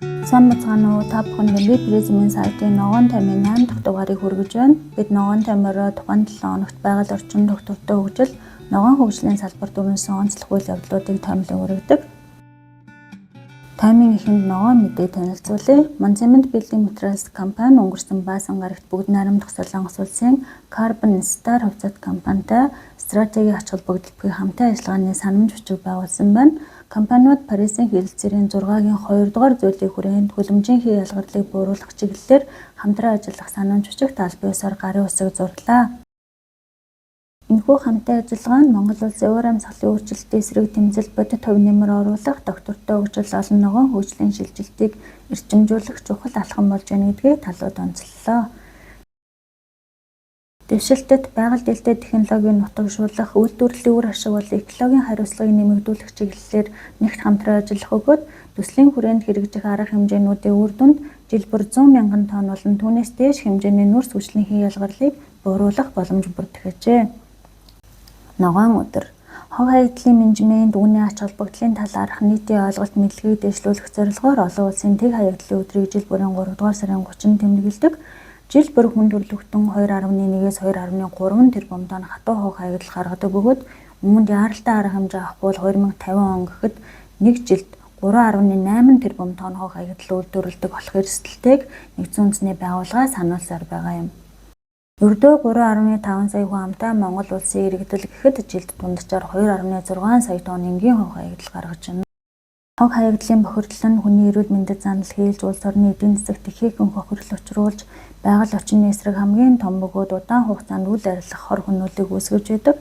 Сайн бацгаана уу? Та бүхэнд Би Призмын сайтын ногоон таймын 8 дахь дугаарыг хүргэж байна. Бид ногоон таймаараа тухайн 7 хоногт байгаль орчин тогтвортой хөгжил, ногоон хөгжлийн салбарт өрнөсөн онцлог үйл явдлуудыг томилон хүргэдэг. Таймын эхэнд ногоон мэдээ танилцуулъя. Монцемент Building Materials компани өнгөрсөн Баасан гарагт Бүгд Найрамдах Солонгос улсын Carbon Star хувьцаат компанитай стратегийн ач холбогдол буй хамтын ажиллагааны санамж бичиг байгуулсан байна. Компаниуд Парисын хэлэлцээрийн 6-гийн 2 дугаар зүйлийн хүрээнд хөлөмжийн хий ялгарлыг бууруулах чиглэлээр хамтран ажиллах санамж бичигт албан ёсоор гарын үсэг зурлаа. Энэхүү хамтын ажиллагаа нь Монгол улсын уур амьсгалын өөрчлөлтийн эсрэг тэмцэл, бодит хувь нэмэр оруулах, тогтвортой хөгжил, олон ногоон хөгжлийн шилжилтийг эрчимжүүлэх чухал алхам болж байна гэдгийг талууд онцоллоо. Дэвшилтэт байгаль дэлтэй технологийн нутагшуулах, үйлдвэрлэлийн үр ашиг болон экологийн хариуцлагыг нэмэгдүүлэх чиглэлээр нэгт хамтран ажиллах бөгөөд төслийн хүрээнд хэрэгжих арга хэмжээнүүдийн үр дүнд жил бүр 100 мянган тонн болон түүнээс дээш хэмжээний нүүрс хүчлийн хий ялгарлыг бууруулах боломж бүрдэх гэжээ. Ногоон өдөр. Хог хаягдлын менежмент, үүний ач холбогдлын талаарх нийтийн ойлголт мэдлэгийг дэвшлүүлэх зорилгоор олон улсын тэг хаягдлын өдрийг жил бүрийн 3 дугаар сарын 30-нд тэмдэглэдэг. Жил бүр хүн төрөлхтөн 2.1-ээс 2.3 тэрбум тонн хатуу хог хаягдал гаргадаг бөгөөд үүнд яаралтай арга хэмжээ авахгүй бол 2050 он гэхэд нэг жилд 3.8 тэрбум тонн хог хаягдал үйлдвэрлэдэг болох эрсдэлтэйг Нэгдсэн Үндэсний байгууллага сануулсаар байгаа юм. Ердөө 3.5 сая хүн амтай Монгол улсын иргэдэл гэхэд жилд дунджаар 2.6 сая тонн энгийн хог хаягдал гаргаж байна. Хог хаягдлын бохирдол нь хүний эрүүл мэндэд занал хийлж, улс орны эдийн засагт ихээхэн хохирол учруулж, байгаль орчны эсрэг хамгийн том бөгөөд удаан хугацаанд үл арилах хор хөнөөлийг үүсгэж байдаг.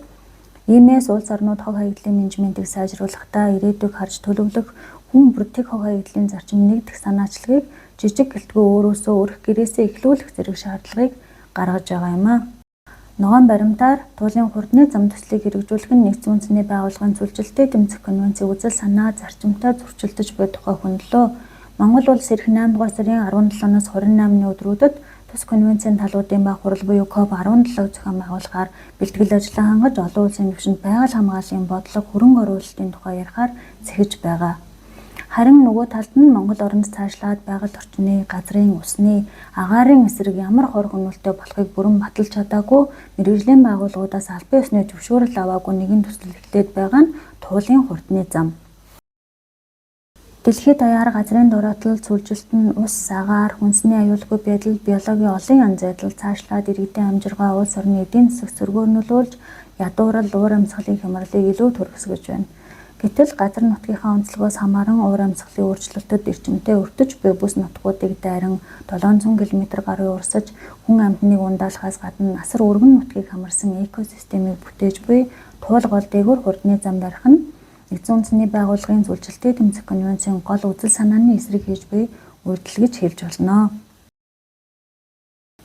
Иймээс улс орнууд хог хаягдлын менежментийг сайжруулахдаа ирээдүйг харж төлөвлөх, хүн бүр тэг хог хаягдлын зарчим нэгдэх санаачлагыг жижиг гэлтгүй өөрөөсөө өрх гэрээсээ эхлүүлэх зэрэг шаардлагыг гаргаж байгаа юм аа. Ногоон баримтаар туулын хурдны зам төслийг хэрэгжүүлэх нь Нэгдсэн Үндэсний байгууллагын сүлжилттэй тэмцэх конвенцийн үзэл санаа зарчимтай зөрчилдөж буй тухай хөндлөө. Монгол улс ирэх 8 дугаар сарын 17-наас 28-ны өдрүүдэд тус конвенцийн талуудын ба хурал буюу COP17-г зохион байгуулахаар бэлтгэл ажлаа хангаж олон улсын түвшинд байгаль хамгааллын бодлого, хөрөнгө оруулалтын тухай ярихаар зэхэж байгаа. Харин нөгөө талд нь Монгол оронд цаашлаад байгаль орчны, газрын, усны, агаарын эсрэг ямар хор хөнөөлтэй болохыг бүрэн баталж чадаагүй, мэргэжлийн байгууллагуудаас албан ёсны зөвшөөрөл аваагүй нэгэн төсөл эхлээд байгаа нь туулын хурдны зам. Дэлхий даяар газрын дороотол, сүлжилт нь ус, агаар, хүнсний аюулгүй байдал, биологийн олон янз байдал цаашлаад иргэдийн амьжиргаа, улс орны эдийн засагт сөргөөр нөлөөлж, ядуурал, уур амьсгалын хямралыг илүү түргэсгэж байна. Гэтэл газар нутгийнхаа онцлогоос хамааран уур амьсгалын өөрчлөлтөд эрчимтэй өртөж буй бүс нутгуудыг дайран 700 км гаруй урсаж хүн амьтныг ундаалгахаас гадна асар өргөн нутгийг хамарсан экосистемийг бүтээж буй туул гол дээгүүр хурдны зам барих нь Нэгдсэн Үндэсний байгууллагын сүлжилттэй тэмцэх конвенцийн гол үзэл санааны эсрэг хийж буй үйлдэл гэж хэлж болно.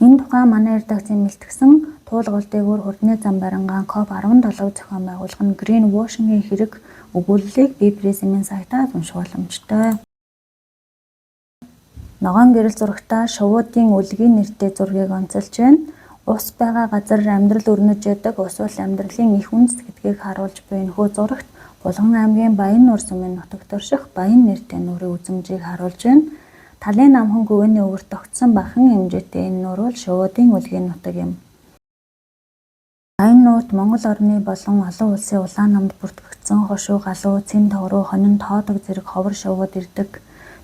Энэ тухай манай редакцийн бэлтгэсэн туул гол дээгүүр хурдны зам барингаан COP17 зохион байгуулах нь Green Washing-ийн хэрэг өгүүллийг Би Призмын сайтаас унших боломжтой. Ногоон гэрэл зурагтаа шувуудын өлгийн нэртэй зургийг онцолж байна. Ус байгаа газар амьдрал өрнөж яадаг, ус бол амьдралын их үндэс гэдгийг харуулж буй энэхүү зурагт Булган аймгийн Баян-Нуур сумын нутагт орших Баян нэртэй нуурын үзэмжийг харуулж байна. Талын намхан гүгэний өвөрт огтсон бахан хэмжээтэй энэ нуур бол шувуудын өлгийн нутаг юм. Баян нуурт Монгол орны болон олон улсын улаан намд бүртгэгдсэн хошуу, галуу, цэн тогруу, хонин тоодог зэрэг ховор шувууд ирдэг.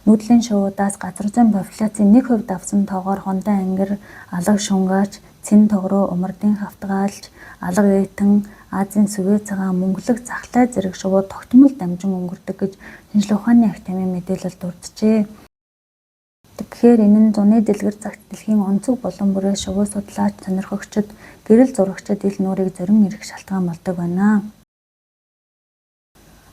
Нүүдлийн шувуудаас газар зүйн популяцийн 1% давсан тоогоор хондон ангир, алаг шунгаач, цэн тогруу, умардын хавтгаалж, алга эйтэн, Азийн сүгэ цагаан, мөнгөлөг захлай зэрэг шувуу тогтмол дамжин өнгөрдөг гэж шинжлэх ухааны академийн мэдээлэл дурджээ. Тэгэхээр энэ нь зуны дэлгэр цагт дэлхийн онцөг булан бүрээс шувуу судлаач, сонирхогчид, гэрэл зурагчид ил нуурыг зорин ирэх шалтгаан болдог байна.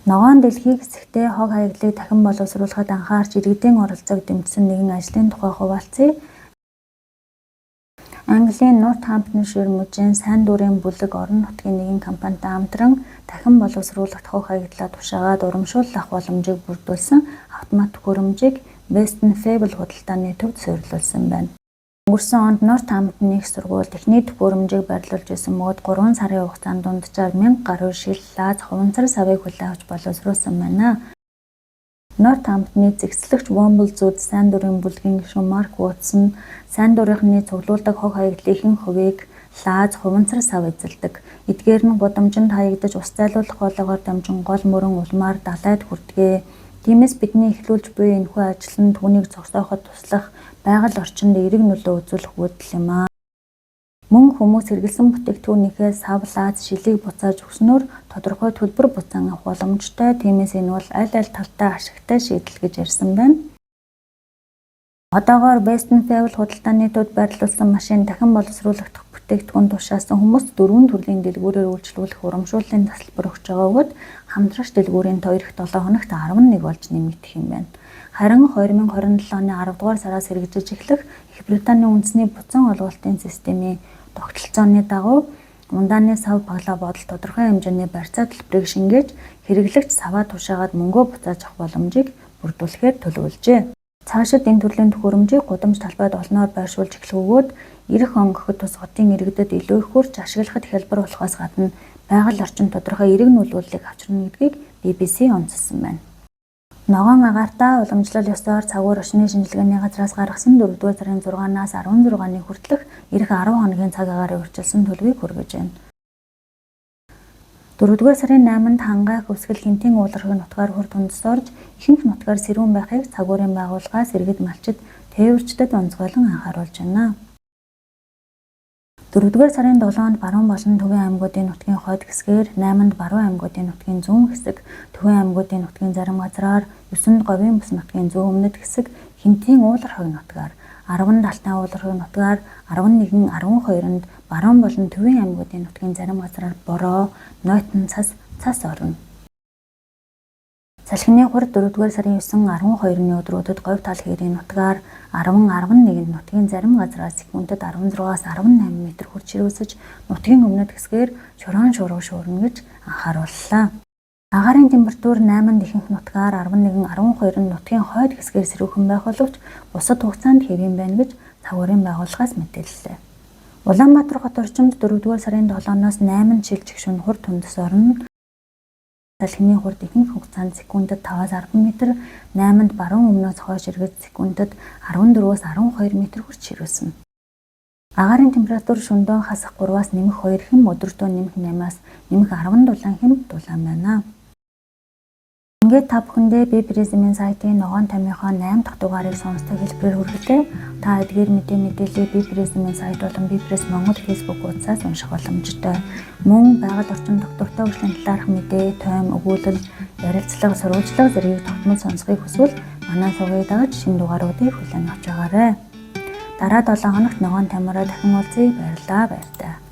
Ногоон дэлхий хэсэгтээ хог хаягдлыг дахин боловсруулахад анхаарч иргэдийн оролцоог дэмжсэн нэгэн ажлын тухай хуваалцъя. Английн Нортхамптоншир мужийн сайн дурын бүлэг орон нутгийн нэгэн компанитай хамтран дахин боловсруулалт хог хаягдлаа тушаагаад урамшуулал авах боломжийг бүрдүүлсэн автомат төхөөрөмжийг Weston Favell худалдааны төвд суурилуулсан байна. Өнгөрсөн онд Нортхамптон их сургуульд эхний төхөөрөмжийг байрлуулж исэн бөгөөд 3 сарын хугацаанд дунджаар 1000 гаруй шил, лааз, хуванцар савыг хүлээн авч боловсруулсан байна. Нортамптны зэгцлэгч Womble зүүд сайн дурын бүлгийн гишүүн Марк Уотсон сайн дурынхны цуглуулдаг хог хаягдлын ихэнх хувийг лааз, хуванцар сав эзэлдэг. Эдгээр нь гудамжинд хаягдаж ус зайлуулах хоолойгоор дамжин гол мөрөн улмаар далайд хүрдэг. Тиймээс бидний эхлүүлж буй энэхүү ажил нь түүнийг зогсооход туслах, байгаль орчинд эерэг нөлөө үзүүлэх үйлдэл юм аа. Мөн хүмүүс хэрэглэсэн бүтээгдэхүүнийхээ сав, лааз, шилийг буцааж өгснөөр тодорхой төлбөр буцаан авах боломжтой. Тиймээс энэ бол аль аль талтай ашигтай шийдэл гэж ярьсан байна. Одоогоор Weston Fuel худалдааны төвд байрлуулсан машин дахин боловсруулагдах бүтээгдэхүүн тушаасан хүмүүст дөрвөн төрлийн дэлгүүрээр үйлчилүүлэх урамшууллын тасалбар өгч байгаа бөгөөд хамтрагч дэлгүүрийн тоо ирэх 7 хоногт 11 болж нэмэгдэх юм байна. Харин 2027 оны 10 дугаар сараас хэрэгжиж эхлэх Их Британийн үндэсний буцаан олголтын системийн тогтолцооны дагуу ундааны сав баглаа бодол тодорхой хэмжээний барьцаа төлбөрийг шингээж хэрэглэгч саваа тушаагаад мөнгөө буцааж авах боломжийг бүрдүүлэхээр төлөвлөжээ. Цаашид энэ төрлийн төхөөрөмжийг гудамж талбайд олноор байршуулж эхлэх бөгөөд ирэх он гэхэд тус хотын иргэдэд илүү их хурж ашиглахад хялбар болохоос гадна байгаль орчин тодорхой эерэг нөлөөллийг авчирна гэдгийг BBC онцлсон байна. Ногоон агаартаа уламжлал ёсоор цагуур орчны шинжилгээний газраас гаргасан 4-р сарын 6-наас 16-ны хүртэлх ирэх 10 хоногийн цаг агаарын өөрчилсөн төлөвийг хүргэж байна. 4-р сарын 8-нд Хангай, Хөвсгөл, Хэнтийн уулархаг нутгаар хурд хундэс орж, ихэнх нутгаар сэрүүн байхыг цагуурын байгууллагаас иргэд малчид тээвэрчдэд онцгойлон анхааруулж байна. 4-р сарын 7-нд баруун болон төвийн аймагуудын нутгийн хойд хэсгээр, 8-нд баруун аймагуудын нутгийн зүүн хэсэг, төвийн аймагуудын нутгийн зарим газраар, 9-нд говийн бүс нутгийн зүүн өмнөд хэсэг, Хэнтийн уулархаг нутгаар, 10-нд Алтай уулархаг нутгаар, 11-н 12-нд баруун болон төвийн аймагуудын нутгийн зарим газраар бороо, нойтон цас, цас орно. Салхины хурд 4-р сарын 9, 12-ны өдрүүдэд говь тал хээрийн нутгаар 10, 11-нд нутгийн зарим газраар секундэд 16-аас 18 м хурд ширүүсэж нутгийн өмнөд хэсгээр шороон шуурга шуурна гэж анхаарууллаа. Агаарын температур 8-нд ихэнх нутгаар 11, 12-нд нутгийн хойд хэсгээр сэрүүхэн байх боловч бусад хугацаанд хэвийн байна гэж цагуурын байгууллагаас мэдээллээ. Улаанбаатар хот орчимд 4-р сарын 7-оос 8-нд шилжих шөнө хурд хундэс орно. Салхины хурд ихэнх хугацаанд секундэд 5-аас 10 м, 8-нд баруун өмнөөс хойш эргэж секундэд 14-өөс 12 м хүрч ширүүснэ. Агаарын температур шөнөдөө хасах 3-аас нэмэх 2 хэм, өдөртөө нэмэх 8-аас нэмэх 17 хэм дулаан байна. Ингээд та бүхэндээ би Призмийн сайтын ногоон томьёохоо 8 дахь дугаарыг сонсдог хэлбэрээр хүргэлээ. Та эдгээр мэдээллийг би Призмийн сайт болон би Пресс Монгол Facebook хуудасаас унших боломжтой. Мөн байгаль орчин доктортой хөгжлийн талаарх мэдээ, тойм, өгүүлэл, ярилцлага, сурвалжлага зэргийг тогтмол сонсохыг хүсвэл манай сувгийг дагаж шинэ дугааруудыг хүлээн авч байгаарай. Дараа 7 хоногт ногоон томьёороо дахин уулзъя. Баярлалаа. Баяртай.